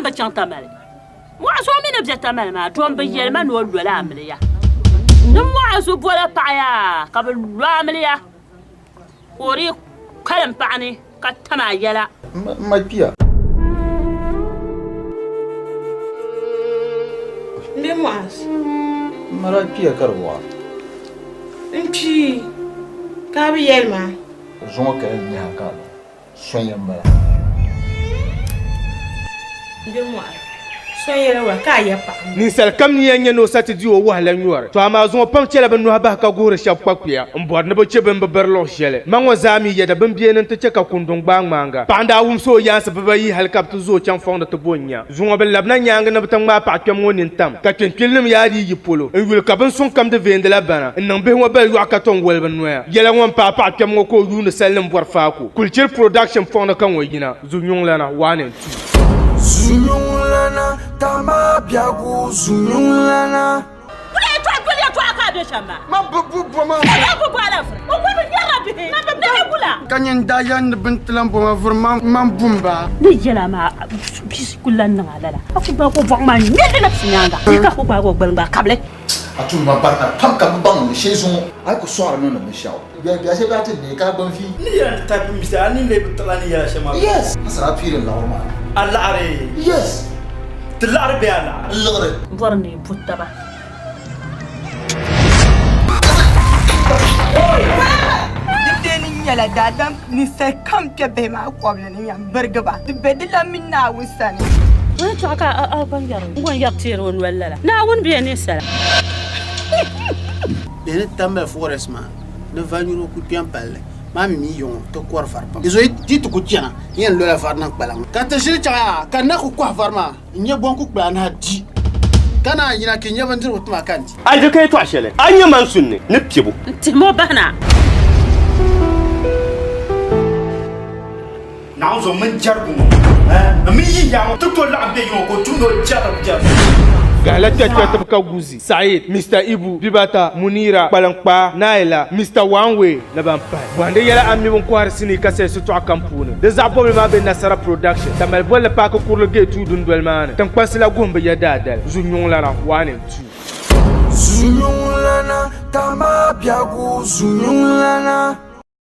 n bi chaŋ Tamale. Muɣizu mi ni be Tamale maa, dom bi yɛli ma ni o lola amiliya. Ni Muɣizu bola paɣa yaa ka bɛ lo amiliya ka o dii kpalim paɣa ni ka tam a yɛla. M ma kpiya. M be Muɣizu. M ma daa kpiya ka di wɔɣa. N kpi ka a bi yɛli ma. Zuŋɔ ka yɛn nyɛha ka a lo. Sonya m-bala. Bɛ mɔɣili. Sonya la ka a ya paɣa maa. Ninsal kam ni yɛn nya ni o sa ti di o wahala nyɔri. To amaa zuŋɔ pam chɛla bɛ nuhi bahi ka guhiri shɛb kpakpiya m-bɔri ni bɛ chɛ bɛ ni bi biri luɣ shɛli. Ma ŋɔ zaa mi yɛda bɛn beni nti chɛ ka kunduŋ gbaai ŋmaaŋa. Paɣa n-daa wumsi o yaansi bibayi hal ka bɛ ti zooi chaŋ fɔŋ ni ti bo n-nya. Zuŋɔ bɛ labina nyaaŋa ni bɛ ti ŋmaai paɣ kpɛm ŋɔ nini tam, ka kpiŋkpilinim yaa dii yi polo n-yuli ka bin suŋ kam di veendila bana n-niŋ bihi ŋɔ bali yɔɣu ka tom woli bɛ noya. Yɛla ŋɔ m-paai paɣ kpɛm ŋɔ ka o yuuni sali ni m-bɔri faako. Kulichiri Production fɔŋ ni ka ŋɔ yina, Zunyuŋlana 1 and 2. Zunyuŋlana, Tamaa biɛhigu zunyuŋlana. Kuli yɛtɔɣa doli yɛtɔɣa ka a be shɛm maa. Man bi bu bo ma vuri. Man bi bu a la vuri. O kuli bi nyarila bihi. Man bi bɛ gula. Ka nyin daa yɛli ni bɛ ni ti lan bo ma vuri man bu m ba. Ni yɛl a maa, bia ku lan niŋ a lala. A ku gbaag o bɔɣu maa ŋme li labisi nyaaŋa. Bee ka a ku gbaag o gbaliŋ gbaai kabili. A tum ma barina pam ka m baŋ ni shee zuŋɔ a yi ku sɔɣiri niŋdi binshɛɣu. Biɛhi shɛli daa ti neei ka a gbani vi. Ni yɛla ni type misa a ni lee bi tiɣila ni yɛla shɛm maa. Yes! A sara piiri n laɣiri maa. A laɣiri? Yes! Ti laɣiri bee a laɣiri? N liɣiri. M bɔri ni bu taba. Di dini nyɛla daadam ninsal kam kpe bihi maa kɔbili ni nya m-birigi ba. Di be di la mini Naawuni sani. Ŋuni tɔɣi ka a gba yɛri o ni yɛri teeri o noli lala? Naawuni bee ninsala? Bihi ni tambali forest maa ni vanyuro ku kpɛm palli maa mi mi yiŋɔ ti kɔri vari pam. Di zuɣu yi ti ku chana n yɛn lola vari niŋ kpalaŋ ka ti ʒili chaŋ yaa ka n na ku kɔhi vari maa n nya bɔnku kpula anahi di ka naan yina ka n nya bindirigu tima ka n di. A je ka yɛtɔɣ shɛli a ni nya man su ni ni kpibu. N tihim o bahi na. Naawuni zuɣu mini jɛrigu ŋɔ, n mini yi ya ŋɔ ti tooi laɣim be yiŋɔ ka o tumdi o jɛrigu jɛrigu. Gahila kpɛrikpɛritiba ka Guzi, Saeed, Mister Ibu, Bibata, Munira, Kpaliŋkpaa, Naila, Mister One Way ni ban pahi. Bɔhindi yɛla a mi bɛ ni kɔhiri sinii kasɛt sitɔɣu kam puuni. Di zaɣ bɔbili maa be Nasara Production, Tamale bolli paaki kurili geetuu dundoli maa ni. Tiŋkpansi la guhim bi ya daadali. Zunyuŋlana 1 and 2. Zunyuŋlana, Tamaa biɛhigu zunyuŋlana.